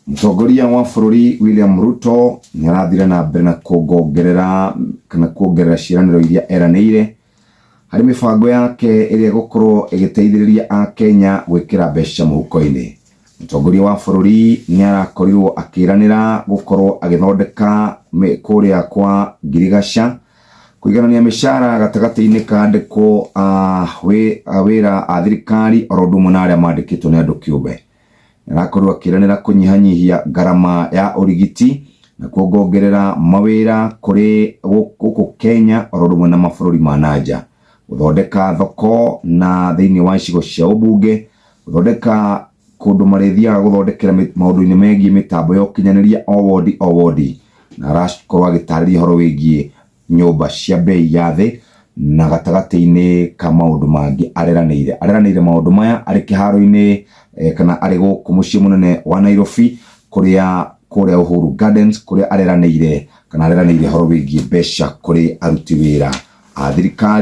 Mũtongoria wa bũrũri William Ruto nĩ arathire na mbere na kuongerera kana kuongerera ciĩranĩro iria eranĩire harĩ mĩbango yake ĩrĩa ĩgũkorwo ĩgĩteithĩrĩria Akenya gwĩkĩra mbeca mũhuko-inĩ. Mũtongoria wa bũrũri nĩ arakorirwo akĩranĩra gũkorwo agĩthondeka kũrĩa kwa ngirigaca kũiganania mĩcara gatagatĩ-inĩ ka andĩkwo a wĩra a thirikari oro ũndũ ũmwe na arĩa mandĩkĩtwo nĩ andũ kĩũmbe. Arakorirwo akĩranĩra kũnyihanyihia ngarama ya ũrigiti na kuongongerera mawĩra kũrĩ gũkũ Kenya oro ũndũ ũmwe na mabũrũri ma nanja, gũthondeka thoko na thĩinĩ wa icigo cia ũmbunge, gũthondeka kũndũ marĩthiaga gũthondekera maũndũ-inĩ megiĩ mĩtambo ya ũkinyanĩria o wondi o wondi, na arakorwo agĩtarĩria ũhoro wĩgiĩ nyũmba cia bei ya thĩ na gatagatĩ-inĩ ka maũndũ mangĩ areranĩire. Areranĩire maũndũ maya arĩ kĩharo-inĩ kana arĩ gũkũ mũciĩ mũnene wa Nairobi kũrĩa kũrĩa Uhuru Gardens kũrĩa areranĩire kana areranĩire ũhoro wĩgiĩ mbeca kũrĩ aruti wĩra a thirikari.